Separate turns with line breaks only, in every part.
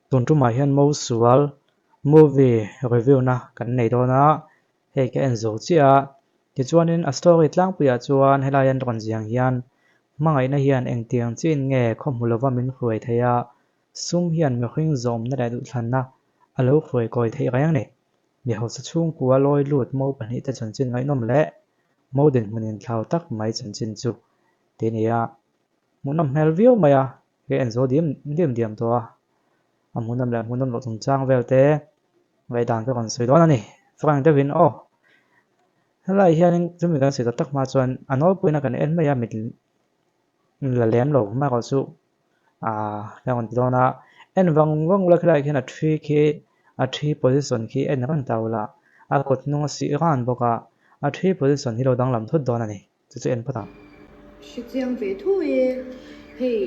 Tun tumah hian Mosual movie review na kan nei dawn a, hei ka en zo chiah a. Tichuanin a story tlangpuiah chuan helai an rawn ziang hian hmangaihna hian engtiang chin nge khaw hmu lova min hruai thei a, sum hian mihring zawmna leh duhthlanna a lo hruai kawi theih reng a ni. Mi hausa chhungkua lawi lut mo pahnihte chanchin ngaihnawm leh mo dinhmun inthlau tak mai chanchin chu ti a ni a, hmuhnawm hmel viau mai a. Hei en zo diam diam diam tawh a, a hmuhnawm leh hmuhnawm loh chungchang vel te ngaihdan ka rawn sawi dawn a ni. Frank deuhin aw helai hianin chumi kan sawi tak tak hma chuan a nawlpuiin a kan en mai a mit la lem lo hma erawh chu aaa ka rawn ti dawn a, en vang vang ula khilaiah khian a thi khi a thi position khi en reng ta ula a kut hnung a sih ran bawk a, a thi position hi lo danglam thut dawn a ni. Chu chu en phawt ang.
Hre chiang ve tho e, hei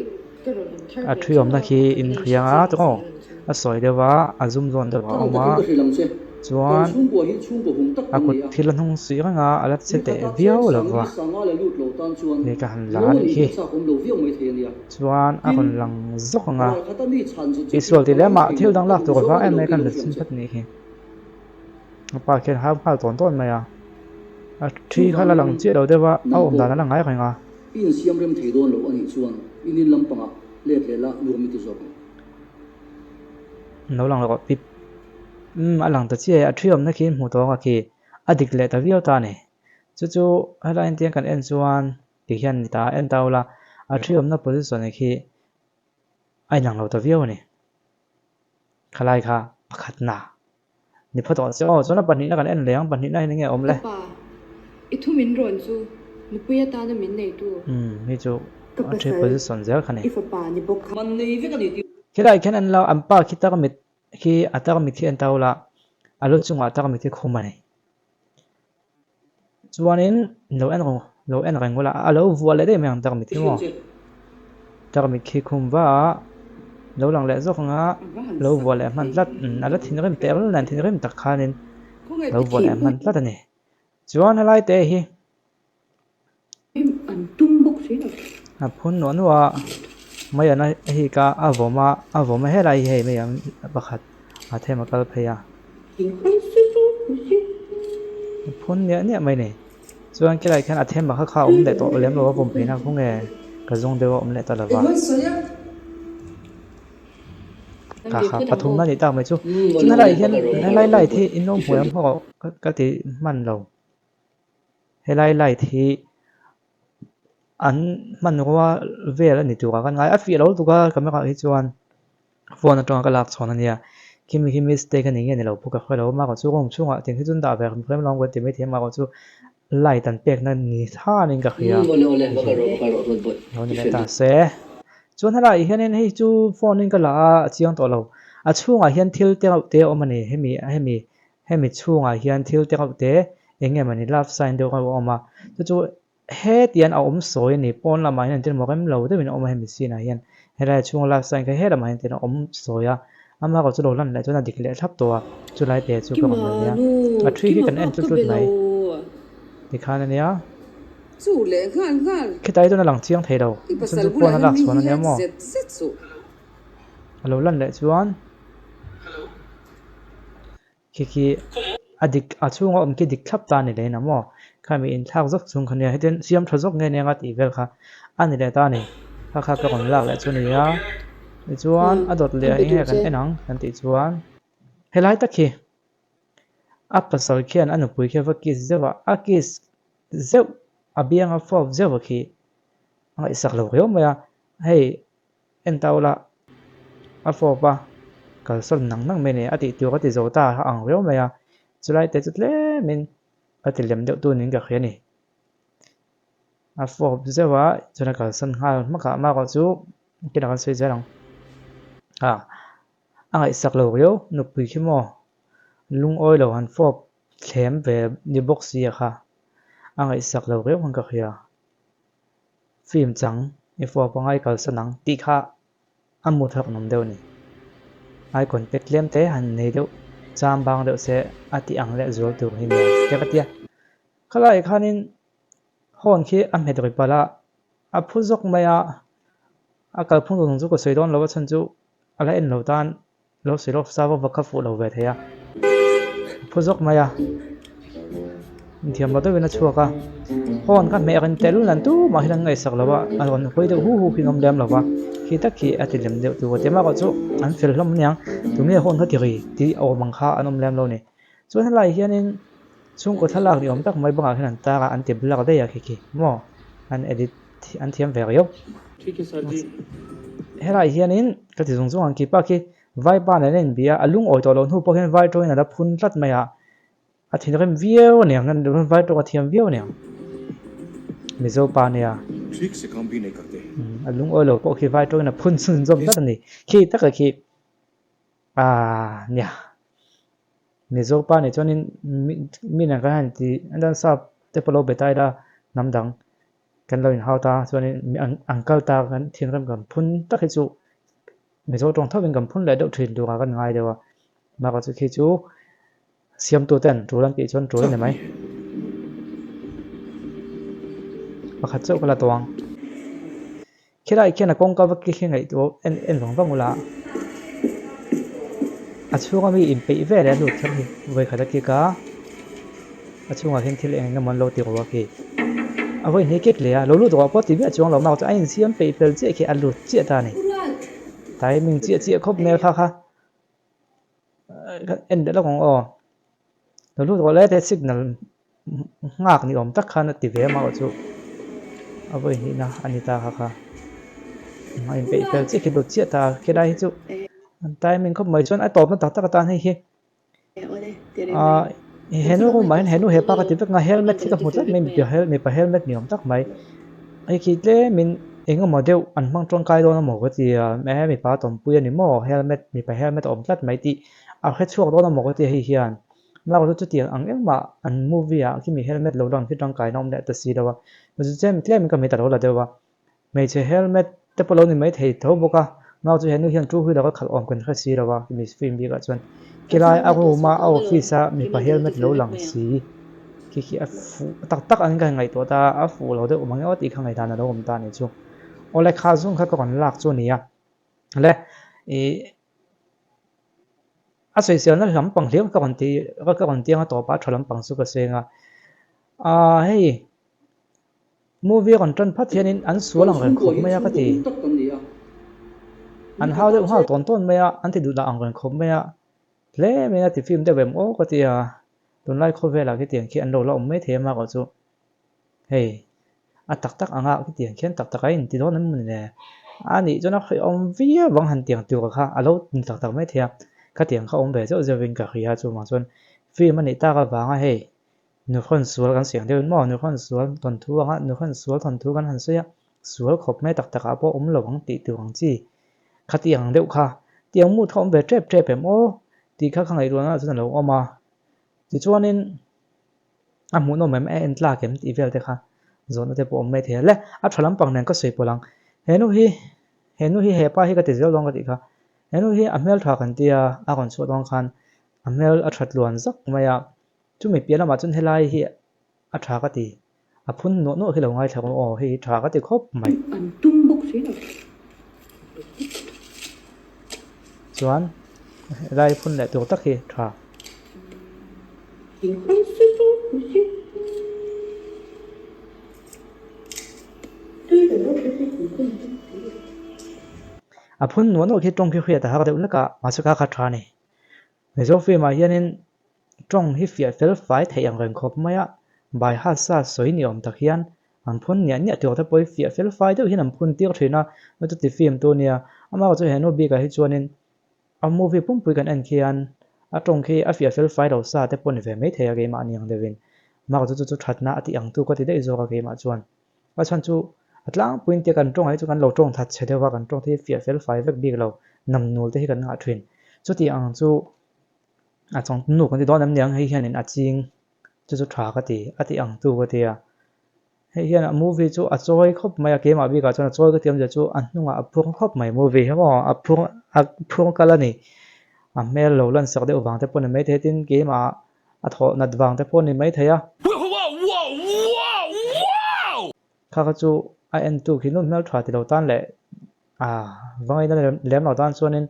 ka rawn awm thar
A
ve
thi
chauh
awmna
a,
khi
ka
in
la in hre
hriang a
chiang
tawng
si lo chu.
a sawi deuh a, a zum zawn deuh a
Ka
awm
rawn
a,
takin ka hrilh ang che. Kan
chuan
chhungkua hi chhungkaw hung tak
a
kan
kut
ni a.
thil a hnung suih reng a, a la che
Ni
teh
khata
viau
cheng
lo
sangli
va.
sanga la lut lo tan chuan
Hei ka han la
mo
a nih
nih
khi.
hi a chak awm lo viau mai thei a nia.
Chuan a
Tin,
rawn lang zawk ang a,
ral khata mi chhan zet zet hi
Isual ti
ka
lem
ngai
ah
thei
thil
lo,
dang
ka
lak
duh
tur a
zawng
vang
a ni
em
lo
mai
tih
kan
lo
la
hriam
chhin
che.
phawt a nih khi. A pa khian hau nghal tawn tawn mai a, a thi kha la lang
Chuvangin
chiah lo deuh a, a
nang
awm
pawh
dan a la ngai reng a.
I insiam rem thei dawn lo a nih chuan i nin lampangah let leh la nuam i ti zawk ang.
Lo lang rawh pip. Umm a lang ta chiah e, a thi awmna khi hmuh tawng a khi a dik leh ta viau ta a ni. Chu chu helai entir kan en chuan ti hian ni ta en ta ula, a thi awmna position khi a inang lo ta viau a ni. Khalai kha pakhatna ni phawt tawh se aw, chuan a pahnihna kan en leh ang, pahnihna hian enge awm le?
Ka pa, i thu min rawn chu nupui atana min neitu.
Umm, hei chu
Ka
a thi
pasal,
position zel kha ni.
i fapa ni bawk kha.
Man nei vek a ni tih.
Khilai khian en lo, an pa khi tarmit khi a tarmit khi en ta ula, a lu chungah tarmit khi khum a ni. Chuanin lo en rawh lo en reng ula a lo vuah leh daih mai ang tarmit hi maw tarmit khi khum va a lo lang leh zawk ang a lo vuah leh hman tlat a la thinrim teh rul nen thinrim tak khanin lo vuah leh hman tlat a ni chuan helai te hi a phun nuah nuah a mai an a hik a a vawm a a vawm a helai hi hei mai ang pakhat a them a kal phei a. A phun niah niah mai a ni chuan khilaiah khian a them a kha kha a awm leh tawh lem lo a vawm phei na khaw nge ka zawng deuh a awm leh ta lo va kha kha pathumna a nih tak mai chu chuan helaiah hian helai light hi in lo hmu em haw ka ti hman lo helai light hi an hmanrua vel a ni tur ah ka ngai a fiah lo lutuk a camera ah hi chuan phone atanga ka lak chhawn a nia khimi khi mistake a ni nge ni lo pawh ka hre lo a mahrawh chu room chhungah tiang hi chu an dah ve rem rem lo ang kan ti maithei a mahrawh chu light an pek na ni thanin ka hria lo ni leh ta se chuan helaiah hianin hei chu phone in ka la a a chiang tawh lo a chhungah hian thil te reuh te a awm a ni hemi hemi Hemi chhungah hian thil te reuh te eng nge mawni love sign deuh reuh a awm a, chu chu hetian a awm sawi a ni, pawn lamah hian engtin emaw rem lo deuhin a awm a hemi scene ah hian helai chhunga love sign kha helamah hian engtin a awm sawi a, amaherawhchu chu lo lan leh chuan a dik leh thlap tawh a, chulai te chu ka rawn la nia, a thi hi kan en tlut tlut mai tikhan a nia. Khitah hi chuan a lang chiang thei lo, chun chu pawn a lak chhuan a nia maw? A lo lan leh chuan. Khi khi a dik a chhunga awm khi dik thlap ta a ni leh in a maw? Khami inthlak zawk chung kha nia hetiang siam tha zawk nge nia nga tih vel kha a ni leh ta a ni. Kha kha ka rawn lak leh chu a ni a. Tichuan a dawt leh eng nge kan en ang kan tih chuan helai tak hi a pasal khian a nupui khi a va kiss zeuh a, a kiss zeuh a bianga fawp zeuh a khi a ngaihsak lo riau mai a hei. En ta ula, a fawp a, kalsawn nang nang mai a ni, a tih tur a ti zo ta a ang riau mai a, chulai te chu tlemin a ti lem deuh tun in ka hria a ni. A fawp zeuh a, chuan a kalsawn nghal hmak a, amah erawh chu kinah kan sawi zel ang. A, a ngaihsak lo riau, nupui khi maw lungawi lo han fawp thlem ve ni bawk si a kha, a ngaihsak lo riau khan ka hria. Film chang i fuak pangai kalsan ang tih kha a mu thak nawm deuh a ni. Ai contact tlem te han nei deuh cham bang deuh se a tih ang leh zual tur hi nia te ka tia. Khalaiah khanin horn khi a hmet ri palh a, a phu zawk mai a, a kalphung zawng chu ka sawi dawn lo a chhan chu a la en lo tan. Lo sawi lawk sa vak vak kha fuh lo ve thei a, a phu zawk mai a, inthiam lo deuhin a chhuak a, horn kha hmeh rin telul nan tumah hian an ngaihsak lo a, a rawn hawi deuh hu hu khi an awm lem lo va, khi tak khi a ti lem deuh tur a ti a, amaherawhchu an fel hlawm aniang tunge horn kha ti ri tih a awm ang kha an awm lem lo a ni. Chuan helaiah hianin chhungkaw thlalak ni awm tak mai bangah khian an tar a, an ti blur daih a khi khi maw an edit an thiam ve riau. Helaiah hianin ka ti zung zung ang kipa khi vaipa nen a inbia a, a lungawi tawh loh hnu pawh hian vai tawngin a la phun tlat mai a, a thinrim viau aniang vai tawng a thiam viau aniang Mizo pa nia a lungawi lo pawh khi vai tawngin a phun chhunzawm tlat a ni khi taka khi Aaa nia Mizo pa nih chuanin mi nen kan han ti an dan sap te pawh lo be ta ila hnam dang kan lo inhau ta chuanin an kal ta kan thinrim kan phun tak hi chu Mizo tawng thovin kan phun leh deuh thin turah kan ngai deuh a bakah chu khi chu siamtu ten tul an tih chuan tul a ni mai. Pakhat chauh ka la tawng. Khilai khian a kawngka vak khi ngaihtuah en en vang vang ula a chhunga mi inpeih vel a lut kher hi vawikhat a kick a a chhungah hian thil eng eng emaw an lo ti ru a khi a vawi hnih kick leh a lo lut ruah pawh ti miah chuang lo mak chu a insiam peih fel chiah khi a lut chiah ta a ni timing chiah chiah khawp mai a kha kha. En leh lawk ang aw lo lut rawh le te signal nghak ni awm tak khan a ti ve a mah chu a vawi hnihna a ni ta kha kha a inpeih fel chiah khi lut chiah ta khilai hi chu an timing khawp mai chuan a tawpna tak tak atan hei hi ah henu room ah hian henu hepa ka ti vek nga helmet hi ka hmu tlat mai mipa helmet ni awm tak mai hei khi tlemin. Eng emaw deuh an hmang tawngkai dawn emaw ka ti a, eh mipa tawmpui a ni maw helmet mipa helmet a awm tlat mai tih a hre chhuak dawn emaw ka ti a hei hian nau chu chutiang ang engmah an movie ah khimi helmet lo lang khi tangkaina awm leh ta si lo a, chu tlem tlemin ka hmei ta lo la deuh a, hmeichhe helmet te pawh lo ni mai thei tho bawk a, nau chu henu hian two wheeler a khalh awm kan hre si lo a khimi film bikah chuan khilai a room a a office a mipa helmet lo lang si. Khi khi a fuh tak tak ang in ka ngaihtuah ta a, a fuh lo deuh mang emaw tih kha ngaihdan a lo awm ta a nih chu. Awle kha zung kha ka rawn lak chu a ni a, le ih a sawiselna lampang hliam ka rawn ti ka rawn ti anga tawpah a tha lampang chu ka seng a, ah hei movie a rawn tan phat hianin an sual ang reng khawp mai a ka ti. An hau deuh nghal tawn tawn mai a, an ti duh dah ang reng khawp mai a, hle mai a ti film deuh em aw ka ti a. Tunlai khawvelah khitiang khi an lo la awm mai thei a mak chu hei a tak tak anga khitiang khian tak tak a inti dawn em mawni le a nih chuan a hre awm viau vang han tiang tur kha a lo ni tak tak mai thei a khatiang kha awm ve zeuh zeuh in ka hria chuvang chuan film a nih tak avanga hei nuhrawn sual kan sawi ang deuhin maw nuhrawn sual thawnthu anga nuhrawn sual thawnthu kan han sawi a sual khawp mai tak tak ah pawh awm lo ang tih tur ang chi khatiang deuh kha tiang mood kha awm ve tep tep em aw tih kha ka ngaihtuahna ah chuan a lo awm a. Tichuanin a hmuhnawm em a en tlak em tih vel te kha zawhna te pawh awm mai thei a. Le a tha lampang nen ka sawi pawlh ang. He nu hi he nu hi hepa hi ka ti zel dawn ka tih kha. He nu hi a hmel tha kan tia a rawn chhuah dawn khan a hmel a that luan zak mai a. Chumi piah lamah chuan helai hi a tha ka ti. A phun nuah nuah khi lo ngaithla rawh aw hei hi tha ka ti khawp mai.
An tum bawk si lo.
Chuan helai phun leh tur tak hi tha. A phun nuah nuah khi tawng khi hriat a har deuh hlek a mahse kha kha tha a ni. Mizo film ah hianin tawng hi fiah fel fai theih ang reng khawp mai a, bai hasa sawi ni awm tak hian an phun niah niah tur te pawh hi fiah fel fai deuh hian an phun tir thin a, chuti film tu nia amah chu henu bikah hi chuanin a movie pumpui kan en khian a tawng khi a fiah fel fai lo sa te pawh ni ve maithei a keimah aniang deuhin amah chu chu chu thatna a tih ang tu ka ti daih zawk a keimah chuan a chhan chu a tlangpuiin tia kan tawngah hi chu kan lo tawng that chhe deuh a kan tawng te hi fiah fel fai vek bik lo namnul te hi kan ngah thin chuti ang chu a chawng nu kan ti dawn em niang hei hianin a ching chu chu tha ka ti a tih ang tu ka ti a hei hian a movie chu a chawi khawp mai a keimah bikah chuan a chawi ka ti awmzia chu a hnungah a phur khawp mai movie hi maw a phur a phur kal a ni a hmel lo lan sak deuh vang te pawh ni maithei tin keimah a thawh nat vang te pawh ni maithei a. Kha kha chu a en tu khi nu hmeltha ti lo tan leh ah vangaina lem lo tan chuanin.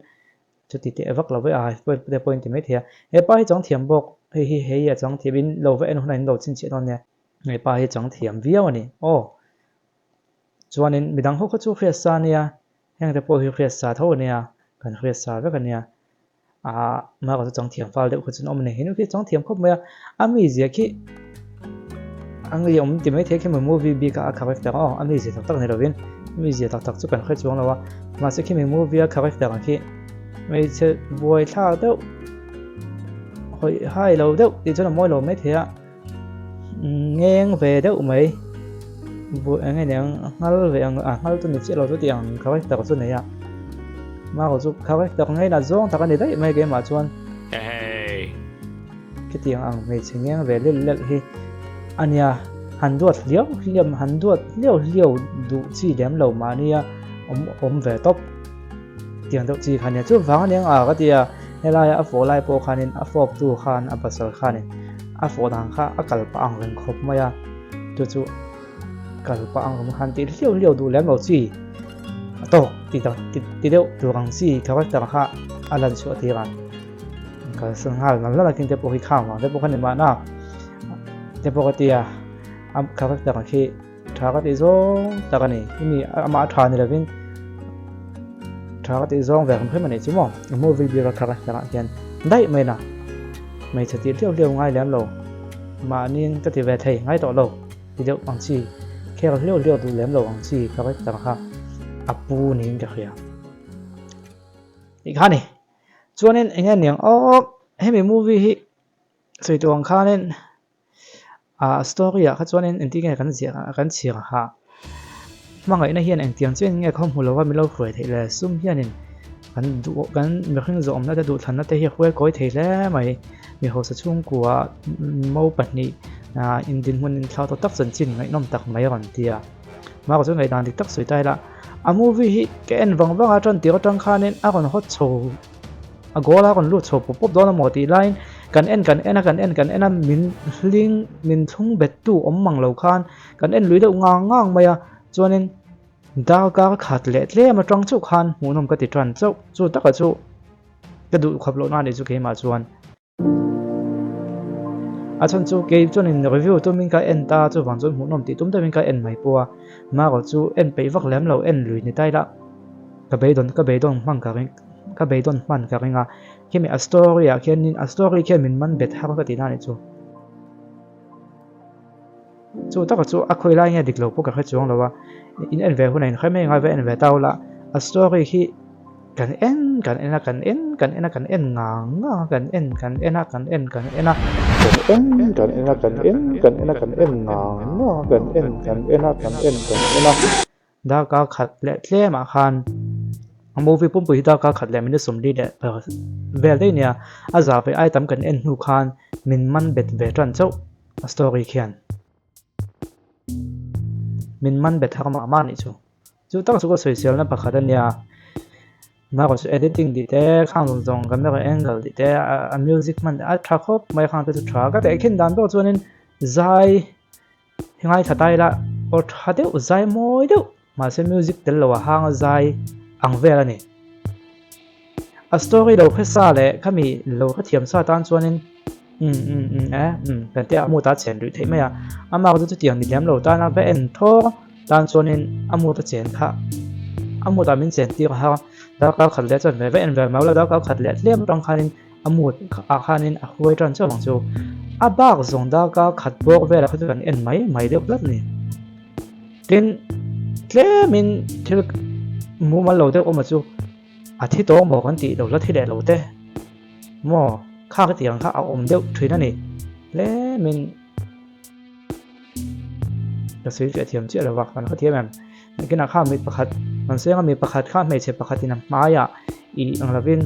Chuti teh vak lo ve a, te pawh in ti mai thei a. He pa hi chang thiam bawk, hei hi hei a chang thiam in lo va en hunah in lo chhinchhiah dawn nia. He pa hi chang thiam viau a ni aw. Chuanin midang ho kha chu hriat sa ania, heng te pawh hi hriat sa tho ania, kan hriat sa vek ania. Aaa mah chu chang thiam fal deuh kha chu an awm a ni. Henu khi chang thiam khawp mai a, a mizia khi a ngei awm ti mai thei khi maw movie bik a a character aw a mizia tak tak ni lovin mizia tak tak chu kan hre chuang lo a mahse khimi movie a character ang khi hmeichhe buai thlak deuh hawi hai lo deuh tih chuan a mawi lo mai thei a ngeng ve deuh mai buai eng nge niang nghal ve ang a nghal chu ni chiah lo chu tih ang character chu a nei a mahse chu character ngainat zawng tak a ni daih mai keimah chuan. Khitiang ang hmeichhe ngeng ve lel lel hi a nia, han duat hliau hliam, han duat hliau hliau duh chi lem lo mahnia awm awm ve tawp tiang deuh chi kha nia. Chuvang a nia ang a ka ti a, helaia a fawh lai pawh khanin a fawptu khan a pasal khanin a fawh dan kha a kal pah ang reng khawp mai a, chu chu kal pah ang reng han tih hliau hliau duh lem lo chi a tawk ti tak ti deuh tur ang chi character kha a lan chhuah tir a. Kalsan nghal nal nal a khin te pawh hi khang vang te pawh kha ni mahna te pawh ka tia a character ang khi tha ka tih zawng tak a ni hemi amah a tha ni lovin tha ka tih zawng ve hrim hrim a nih chu maw a movie bik a character ah hian daih mai na hmeichhe tih hliau hliau ngai lem lo mahniin ka ti ve thei ngai tawh lo ti deuh ang chi khel hliau hliau duh lem lo ang chi character kha a pu niin ka hria tih kha a ni. Chuanin eng nge niang aw hemi movie hi sawi tawh ang khanin ah story ah kha chuanin engtin nge kan ziah kan chhiar ha hmangaihna hian engtiang chiah in nge khaw hmu lova min lo hruai theih le sum hianin kan duh kan mihring zawhawmna te duhthlanna te hi a hruai kawi thei hle mai mi hausa chhungkua mo pahnih ah indinhmun inthlau tawh tak chanchin ngaihnawm tak mai a rawn ti a. Mahse chu ngaihdan dik tak sawi ta ila a movie hi ka en vang vang a tan tir atang khanin a rawn hawt chho a goal a rawn lut chho pawp pawp dawn a maw tih laiin kan en kan en a kan en kan en a min hling min thlung bet tu awm mang lo khan kan en lui deuh ngang ngang mai a chuanin darkar khat leh tlem atang chauh khan hmuhnawm ka ti tan chauh chu taka chu ka duh khawp loh na a nih chu keimah chuan. A chhan chu kei chuanin review tumin ka en ta chuvang chuan hmuhnawm tih tum deuhin ka en mai pawh a, Marvel chu en peih vak lem lo en lui ni tai la ka beidawn ka beidawn hman ka ring ka beidawn hman ka ring a, khimi a story ah khianin a story khian min man bet har ka tihna a nih chu. Chu taka chu a khawi lai nge dik lo pawh ka hre chuang lo a, in en ve hunah in hre mai ngai va en ve ta ula, a story hi kan en kan en a kan en kan en a kan en ngang ngang a kan en kan en a kan en kan en a.
Kan en kan en a kan en kan en a kan en ngang ngang a kan en kan en a kan en kan en a.
Darkar khat leh tlemah khan a movie pumpui hi darkar khat leh minute 40 leh vel daih nia, a zah ve ai tam kan en hnu khan min man bet ve tan chauh a story khian min man bet har mah mah anih chu. Chu tak chu ka sawiselna pakhat a nia, Marco chu editing tih te khang zawng zawng camera angle tih te a music hman a tha khawp mai khang te chu tha ka tehkhin dan pawh chuanin zai. Ngaithla ta ila aw tha deuh zai mawi deuh mahse music tel lo a hang a zai ang vel a ni. A story lo hre sa leh khami lo hre thiam sa tan chuanin um um um eh um kan tia a mood a chen rih theih mai a, amah chu chutiang ni lem lo tan a va en thawk tan chuanin a mood a chen kha a mood ah min chen tir a har darkar khat leh chuan ve va en ve mai ula darkar khat leh tlem atang khanin A mood ah khanin a huai tan chauh ang chu. A bak zawng darkar khat bawk velah kha chu kan en mai mai deuh tlat a ni. Tin, tlemin thil mumal lo deuh awm a chu a thi tawng maw kan tih lo la thi leh lo te maw kha ka tih ang kha a awm deuh thin a ni. Tlemin ka sawi fiah thiam chiah lo va, kan hrethiam em? Nakinah kha mi pakhat kan sawi anga mi pakhat kha hmeichhe pakhatin a hmaiah ih ang lovin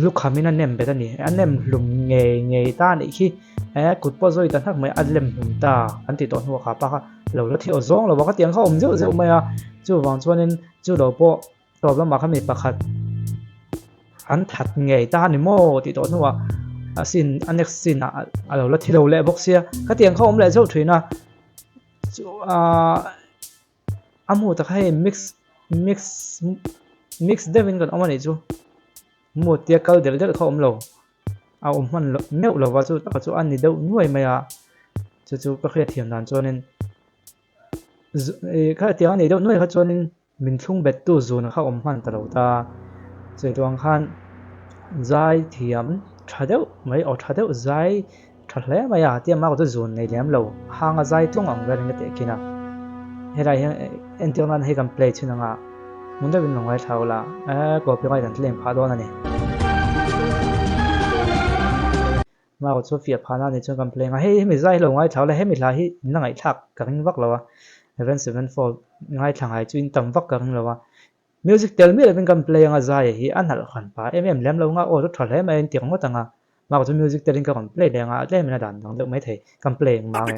lukhamin a nem bet a ni. A nem hlum ngei ngei ta a nih khi eh kut pawh zawi ta hnak mai a lem hlum ta an tih tawh hnuah kha pa kha lo la thih aw zawng lo va ka tiang kha awm zeuh zeuh mai a. Chuvang chuanin chu lo pawh tawp lamah kha mi pakhat an that ngei ta a ni maw tih tawh hnuah a scene a next scene ah a lo la thi lo leh bawk sia ka tiang kha awm leh zeuh thin a. Chu ahh a hmuh tak hei mix mix. Mix deuhin kan awm a nih chu. Mood tia kal delh delh kha awm lo. A awm hman loh meuh lova chu taka chu a ni deuh nuai mai a. Chu chu ka hriatthiam dan chuanin kha tiang a nih deuh nuai kha chuanin Min thlung bettu zun kha awm hman ta lo ta. Chutiang khan zai thiam tha deuh mai aw tha deuh zai tha hle mai a tia mah chu zun nei lem lo hang a zai tlawng ang velin ka teh khin a. Helai hian entir nan hei kan play chhin anga hmun deuhin lo ngaithla ula e copyright an claim phah dawn a ni. Mah chu fiah phahna a nih chuan kan play anga hei hemi zai hi lo ngaithla ula hemi hla hi in la ngaihthlak ka ring vak lo a Avenged Sevenfold ngaithla ngai chu in tam vak ka ring lo a music tel miah lovin kan play anga zai hi a nalh hran pah em em lem lo anga aw chu tha hle mai a inti ringawt anga mah chu music telin ka rawn play leh anga tlem in a dan dang deuh mai thei kan play ang mang e.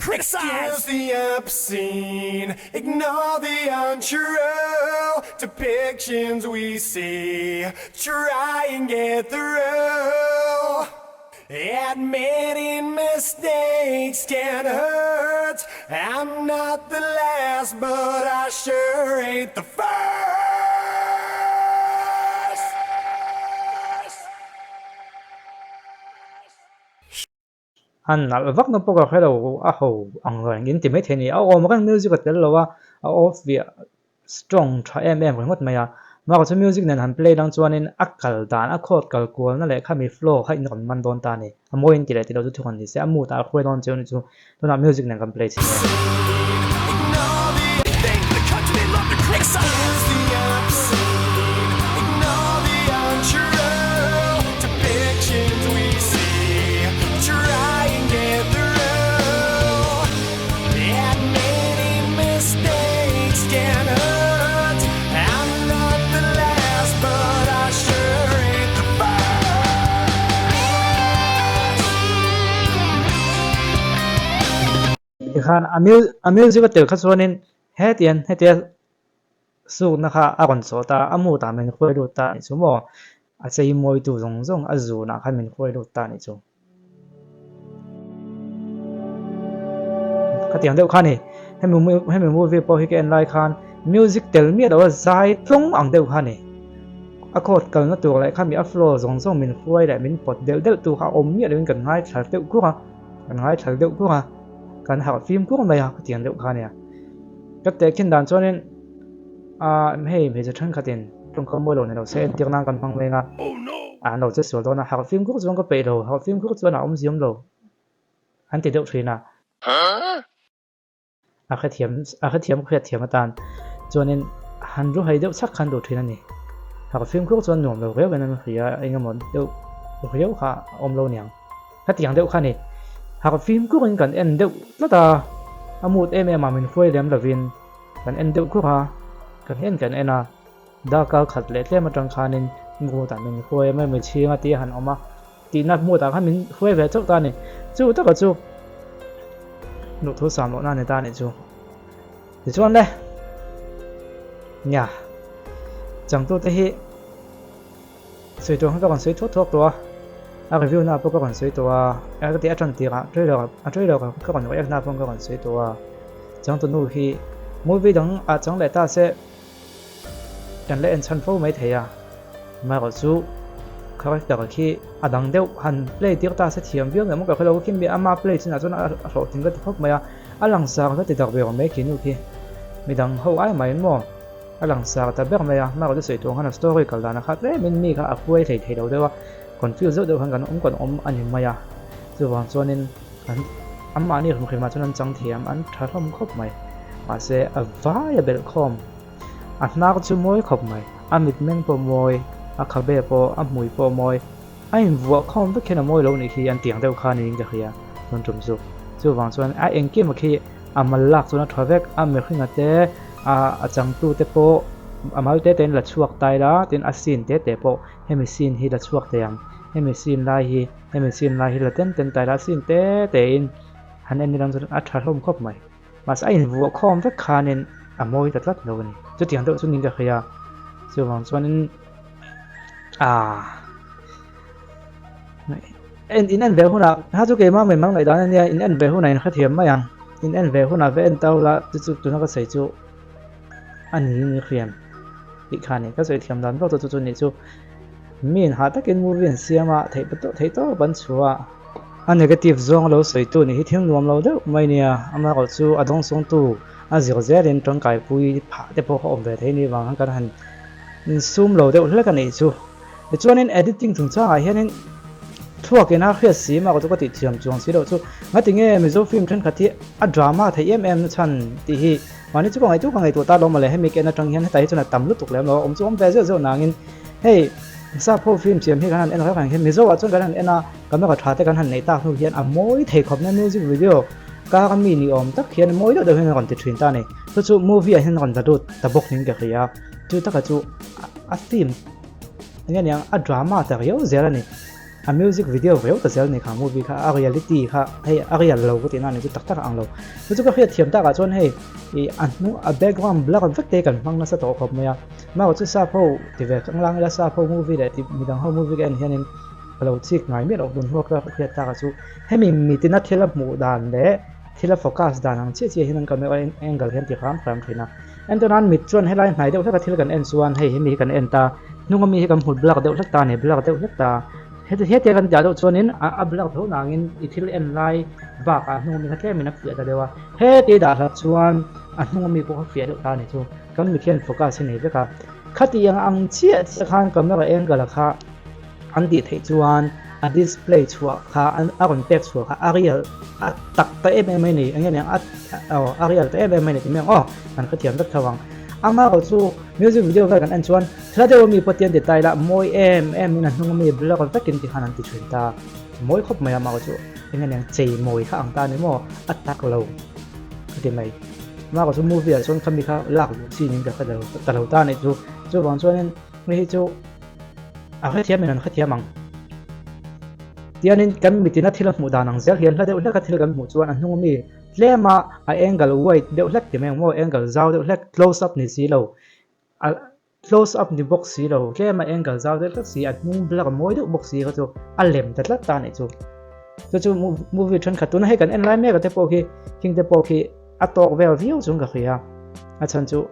Admitting mistakes can hurt I'm not the last but I sure ain't the first
An nalh vak na pawh ka hre lo a ho ang reng in ti maithei a ni. A awm reng music a tel lo a, a off viah strong tha em em ringawt mai a. Mahse chu music nen han play lang chuanin a kal dan, a chord kal kualna leh khami flow kha in rawn man dawn ta a ni. A mawi in ti leh ti lo chu thurawn ni se, a mood ah a hruai dawn cheu ni chu tunah music nen kan play chhin e. Tikhan a music a tel kha chuanin hetian hetia sukna kha a rawn chawh ta a mood ah min hruai lut ta a nih chu maw a chei mawitu zawng zawng a zunah khan min hruai lut ta a nih chu. Khatiang deuh kha a ni. Hemi hemi movie pawh hi ka en lai khan music tel miah lo a zai tlawng ang deuh kha a ni. A chord kalna tur leh khami a flow zawng zawng min hruai leh min pawt delh delh tu kha a awm miah loin kan ngaithla deuh kur a, kan ngaithla deuh kur a, kan harh fim kur mai a khatiang deuh kha a nia. Ka tehkhin dan chuanin ah hei hmeichhe thenkhatin tawngkam mawi lo ni lo se entir nan kan hmang leng a. An lo che sual dawn a, harh fimkhur chuan ka peih lo, harh fimkhur chuan a awmziam lo an ti deuh thin a. A hrethiam a hrethiam ka hriatthiam atan chuanin han ru hai deuh chak khan duh thin a ni. Harh fimkhur chuan nuam lo riau in an hria a, eng emaw deuh riau kha a awm lo niang. Khatiang deuh kha a ni. Harh fimkhurin kan en deuh tlat a, a mut em em a min hruai lem lovin kan en deuh khur a, kan en kan en a. Darkar khat leh tlem atang khanin Ngutah min hruai a, Mami chhinga tih a han awm a, tihna hmutah khan min hruai ve chauh ta a ni. Chu taka chu duhthu sam lohna a ni ta a nih chu. Tichuan le, nia, changtute hi sawi tur khan ka rawn sawi thuak thuak tawh a, a review na pawh ka rawn sawi tawh a, a ka tih a tan tirah trailer a trailer ka rawn react na pawh ka rawn sawi tawh a, changtunu hi movie dang ah chang leh ta se, Kan la en chhan fo mai thei a, amaherawh chu character khi a dang deuh han play tir ta se thiam viau mai maw ka hrelo khi mi ama play chinah chuan a hlawhtling ka ti khawp mai a, a langsar ka ti dak ve awm mai khi nu khi midang ho ai mai maw a langsar ta ber mai a, amaherawh chu sawi tur khan a story kal dan a khat tlem in mi kha a hruai hlei thei lo deuh a, confuse deuh deuh khan kan awm kan awm a ni mai a, chuvang chuanin an anmahni hrim hrimah chuan an chang thiam an tha hlawm khawp mai mahse a vai a belh khawm a hnar chu mawi khawp mai a mitmeng pawh mawi a khabe pawh a hmui pawh mawi a invuah khawm vek hian a mawi lo nih hi an tiang deuh kha niin ka hria chuan tum chu chuvang chuan a engkim a khi a mal lak chuan a tha vek a mihringa te a a changtu te pawh a mal te te in la chhuak tai la tin a scene te te pawh hemi scene hi la chhuak thei ang hemi scene lai hi. Hemi scene lai hi la ten ten tai la scene te te in han en ilang chuan a tha hlawm khawp mai. Mahse a invuah khawm vek khanin a mawi ta tlat lo a ni. Chutiang deuh chu niin ka hria a, chuvang chuanin aaa en in en ve hunah kha chu keimah mai mang ngaihdan a nia in en ve hunah in hrethiam mai ang. In en ve hunah ve en ta ula chu chu tuna ka sawi chu a niin ka hriam. Tih kha ni ka sawi thiam dan vak chu chu nih chu mi in hah takin movie an siam a theih theih tawp an chhuah a. A negative zawng lo sawi tu nih hi thil nuam lo deuh mai nia, amaherawh chu a dawngsawngtu a zir zelin tangkaipui phah te pawh a awm ve thei ni vang khan kan han insum lo deuh hlek a nih chu. Tichuanin editing chungchangah hianin thluakin a hriat si mah chu ka tih thiam chuang si loh chu ngatinge Mizo film thenkhat hi a drama theih em em na chhan tih hi mahni chu ka ngaihtuah ka ngaihtuah ta lo mawle hemi ken atang hian hetah hi chuan a tam lutuk lem lo a awm chu awm ve zeuh zeuh nangin hei sap ho film siam hi kan han en reng reng hian Mizo ah chuan kan han en a camera tha te kan han neih tak hnu hian a mawi thei khawp na music video kar a mi ni awm tak hian mawi deuh deuh hian a rawn ti thin ta a ni chu chu movie ah hian a rawn la lut ta bawk niin ka hria chu taka chu a film Enge niang a drama ta riau zel a ni. A music video riau ta zel a ni kha movie kha a reality kha hei a real lo ka tih na ni chu tak tak a ang lo. Chu chu ka hriat thiam takah chuan hei ih a hnu a background blur vek te kan hmang nasa tawh khawp mai a. Mah chu sap ho ti ve kang lang ila sap ho movie leh ti midang ho movie ka en hianin ka lo chik ngai miah loh dun huak ka hriat takah chu hemi mitina thil a hmuh dan leh thil a focus dan ang chiah chiah hian an camera angle hian ti hram hram thin a. Entirnan mit chuan helai hnai deuh hlek a thil kan en chuan hei hemi hi kan en ta, hnunga mi hi kan hmu blur deuh hlek ta a ni, blur deuh hlek ta. Heti hetia kan tih ah deuh chuanin a blur tho nangin i thil en lai bakah hnunga mi kha tlemin a fiah ta deuh a, heti dah hlat chuan a hnunga mi pawh kha fiah deuh ta a ni chu. Kan mit hian focus hi nei vek a, khatiang ang chiah chiah khan camera angle a kha an tih theih chuan a display chhuah kha a rawn pek chhuah kha a real a tak ta em em mai ni eng nge niang a aw a real ta em em mai ni tih mai ang aw kan hrethiam vek tho ang amaherawh chu music video vel kan en chuan thla deuh ami pawh tian ti ta ila mawi em em in a hnung ami blur vekin ti khan an ti thin ta mawi khawp mai amaherawh chu eng nge niang chei mawi kha ang ta ni maw a tak lo ka ti mai amaherawh chu movie ah chuan khami kha lak luh chin in ka hre ta lo ta a nih chu chuvang chuanin hei hi chu. A hrethiam in an hrethiam ang. Tianin kan mitina thil a hmuh dan ang zel hian hla deuh hleka thil kan hmuh chuan a hnung ami tlema a angle wide deuh hlek ti mai ang maw angle zau deuh hlek close up ni si lo a close up ni bawk si lo tlema angle zau deuh hlek si a hnung blur mawi deuh bawk si kha chu a lem ta tlat ta a nih chu. Chu chu movie thenkhat tuna hei kan en lai mek a te pawh khi khing te pawh khi A tawk vel viau chung ka hria. A chhan chu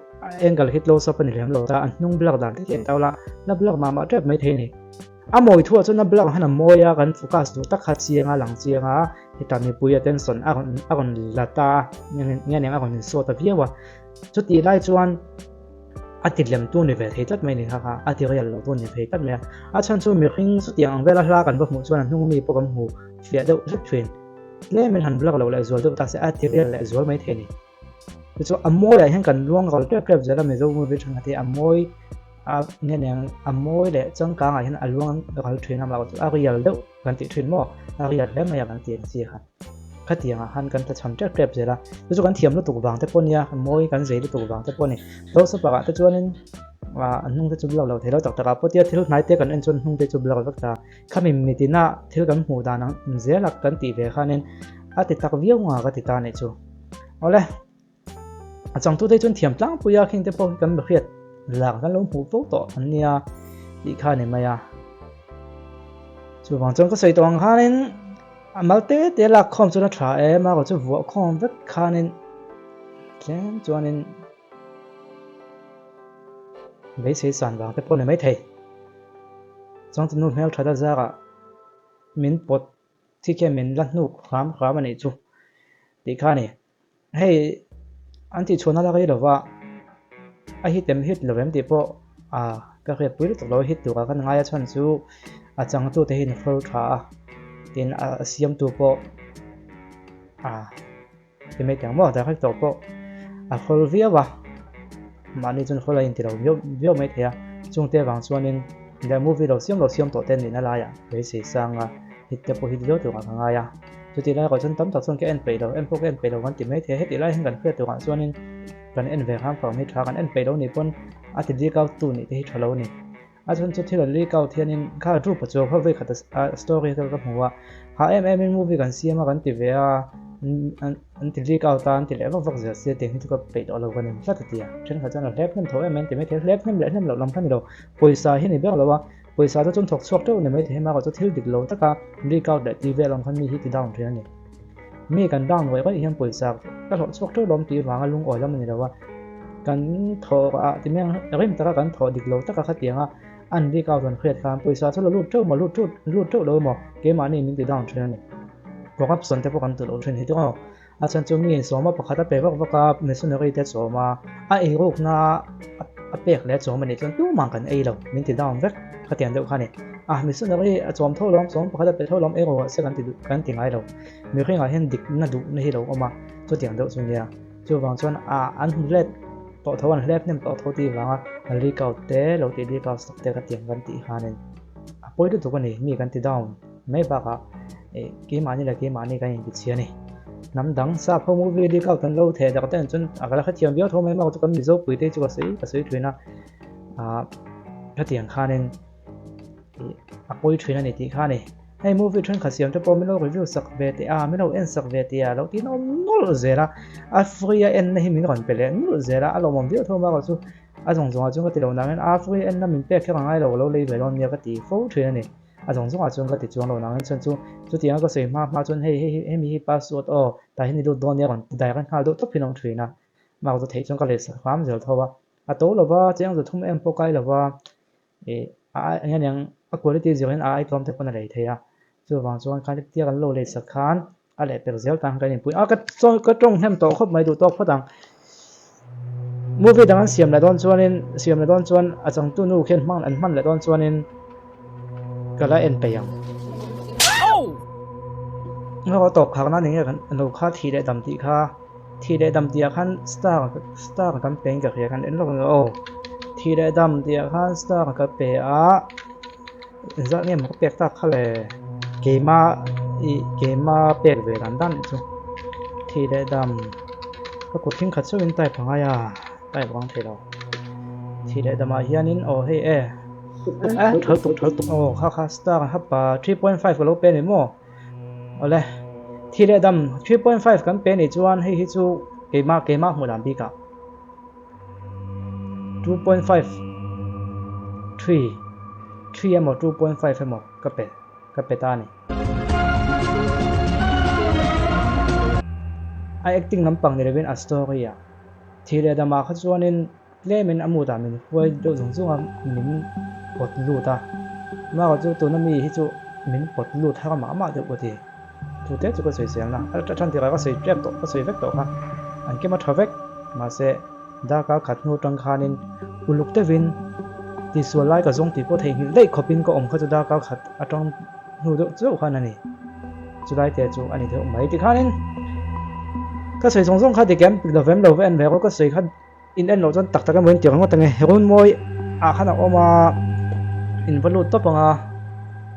angle hi close up a ni lem lo ta, a hnung blur dan te hi a la, la blur mah mah tep mai thei a ni. A mawi thuah chuan a blur han a mawi a, kan focus duh tak kha chiang a, lang chiang a, heta mipui attention a rawn a rawn la ta a, nge eng a rawn insawt ta viau a. Chutih lai chuan a ti lem tu ni ve thei tlat mai a ni kha kha, a ti real lo tu ni thei tlat mai a. A chhan chu mihring chutiang ang vela hla kan va hmuh chuan a hnung mi pawh kan hmu fiah deuh hlek thin. Tlem in han blur lo leh zual deuh ta se a ti vel leh zual mai thei a ni. Tichuan a mawi ah hian kan luang ral tep tep zel a Mizo movie thenkhat hi a mawi a nge niang a mawi leh changkang ah hian a luang ral thin a mahse a real deuh kan tih thin maw a real hle mai a kan tih ang chi kha khatiang ah khan kan tlachham tep tep zel a chu chu kan thiam lutuk vang te pawh nia mawi kan zei lutuk vang te pawh a ni. Close up ah te chuanin ah a hnung te chu blur lo thei lo tak tak ah pawh tia thil hnai te kan en chuan hnung te chu blur vek ta. Khami mitina thil kan hmuh dan ang zel a kan tih ve khanin a ti tak viau nga ka ti ta nih chu. Awle, a changtute chuan thiam tlangpui a khing te pawh hi kan hriat lak kan lo hmuh fo tawh an nia tih kha ni mai a. Chuvang chuan ka sawi tawh ang khanin a mal te te lak khawm chuan a tha em a, chu vuah khawm vek khanin tlem chuanin beisei san vang te pawh ni maithei. Changtunu hmel that a zarah min pawt thi khian min la hnuk hram hram a nih chu tih kha a ni. Hei an tihchhuahna la rei lova a hit em hit lo em tih pawh ah ka hriatpui lutuk lo a hit turah kan ngai a chhan chu a changtute hi an hrawl tha a tin a siamtu pawh ah. Ti mai teh maw director pawh a hawl viau a mahni chuan hawl a inti lo viau viau mai thei a chungte avang chuanin leh movie lo siam lo siam tawh te nihna laiah beisei sang a hit te pawh hit viau turah ka ngai a chutih lai erawh chuan tam tak chuan ka en peih lo en pawh ka en peih lo kan ti mai thei a hetih lai hian kan hriat turah chuanin kan en ve hram hram hi tha kan en peih lo nih pawn a ti leak out tu nih te hi tha lo a ni. A chhan chu thil an leak out hianin kha Drew pa chu kha vei khat a story te ka hmu a, ha em em in movie kan siam a kan ti ve a, an ti leak out a an ti leh vak vak zel sia tiang hi chu ka peih tawh lo ka nem tlat a ti a, thenkhat chuan a hlep hnem tho em em ti maithei hlep hnem leh hnem loh lam kha ni lo, pawisa hi ni ber lo a, pawisa te chuan thawk chhuak teuh ni maithei hema chu thil dik lo taka leak out leh ti vel ang khan mi hi ti down thin a ni. Mi kan down rawih rawih hian pawisa ka hlawh chhuak teuh lawm tih vanga lungawi lam a ni lo a. Kan thawh ah ti mai ang rim taka kan thawh dik lo taka khatianga an leak out an hriat khan pawisa chu la lut teuh maw lut teuh lut teuh lo maw keimahni min ti down thin a ni. Corruption te pawh kan ti lo thin hi tawng a chhan chu mi sawma pakhat a pe vak vak a missionary te chawm a a eirukna a pek leh chawm a nih chuan tumah kan ei lo min ti down vek khatiang deuh kha a ni. A missionary a chawm tho lawm sawm pakhat a pe tho lawm ei rawh se kan ti duh kan ti ngai lo mihringah hian dikna duhna hi lo awm a chutiang deuh chu nia. Chuvang chuan a an hmu let tawh tho an hlep hnem tawh tho tih vanga leak out te lo tih leak out sak te ka tiang kan tih khanin a pawi lutuk a ni mi kan ti down mai bakah eh keimahni leh keimahni kan intichhia a ni. Hnam dang sap ho movie leak out an lo theh dak te an chuan a ka la hrethiam viau tho mai bakah chu kan Mizo pui te chu ka sawi ka sawi thin a ah hetiang khanin ih a pawi thin a ni tih kha a ni. Hei movie thenkhat siam te pawh min lo review sak ve teh a, min lo en sak ve teh a, lo tin awm nawlh zel a, a free a en na hi min rawn pe leh nawlh zel a, a lawmawm viau tho bakah chu a zawng zawngah chuan ka ti lo nangin a free en na min pek kher a ngai lo, ka lo lei ve dawn nia ka ti fo thin a ni, a zawng zawngah chuan ka ti chuang lo nangin chuan chu chutianga ka sawi hma hma chuan hei hei hemi hi password aw tah hian i lut dawn nia rawn ti direct nghal deuh tawp hi an awm thin a, mak chu theih chuan ka lei sak hram zel tho a, a to lova cheng zu thum em pawh kai lova. Ih a ai eng eng a quality zirin a ai tlawm te pawn a lei thei a chuvang chuan khan tia kan lo lei sak khan a leh pek zel tan kan inpui a ka ka tawng hnem tawh khawp mai duh tawk phawt ang movie dang an siam leh dawn chuanin siam leh dawn chuan a changtu nu khian hman an hman leh dawn chuanin ka la en peih ang a tawp khak na ni nge kan lo kha thih leh dam tih kha. Thih leh dam tih ah khan star star kan pe in ka hria khan en lawk ang aw thih leh dam tih ah khan star ka pe a engzat nge maw ka pek tak kha le keima ih keima pek ve dan dan chu thih leh dam ka kut hring khat chauhin type a ngai a type a ang thei lo thih leh dam ah hianin aw hei e a tha tuk tha tuk aw kha kha star hapa 3.5 ka lo pe a ni maw. Awle, thi leh dam 3.5 kan pe nih chuan hei hi chu keimah keimah hmuh dan bikah 2.5 3 3 emaw 2.5 emaw ka pe ka pe ta a ni. A acting lampang ni lovin a story ah thi leh damah kha chuanin Tlemin a mood ah min huai deuh zung zung a, min pawt lut a. Amaherawh chu tuna mi hi chu min pawt lut har mah mah deuh ka ti. Chu te chu ka sawi zel na. A than tirah ka sawi tep tawh, ka sawi vek tawh kha. An kem a tha vek. Mahse, darkar khat hnu atang khanin uluk deuhin tihsual lai ka zawng tih pawh theihnghilh daih khawpin ka awm kha chu darkar khat atang hnu deuh chauh khan a ni. Chulai te chu a ni deuh mai tikhanin ka sawi zawng zawng kha dik em lovem lo va en ve rawh ka sawi kha. In en loh chuan tak tak emaw in ti ringawt ang e run mawi ah khan a awm a in va lut tawp ang a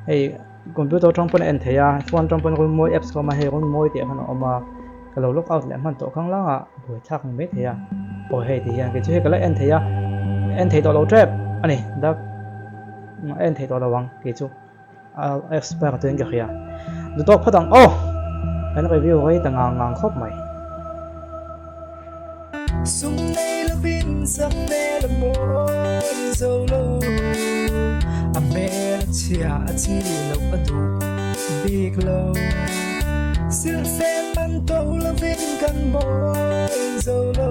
hei computer atang pawn a en theih a phone atang pawn run mawi apps ka awm a hei run mawi tih ah khan a awm a ka lo log out leh hman tawh khang lang ah buaithlak ni mai thei a aw hei ti hian kei chu hei ka la en thei a en thei tawh lo tep a ni dak en thei tawh lo ang kei chu a expire tuin ka hria duhtawk phawt ang aw kan review rei ta ngang ngang khawp mai.
Sum nei lovin sak hmel a mawi zo lo A hmel a chhia a chi loh a duh bik lo Silhfen man to lovin kan mawi zo lo.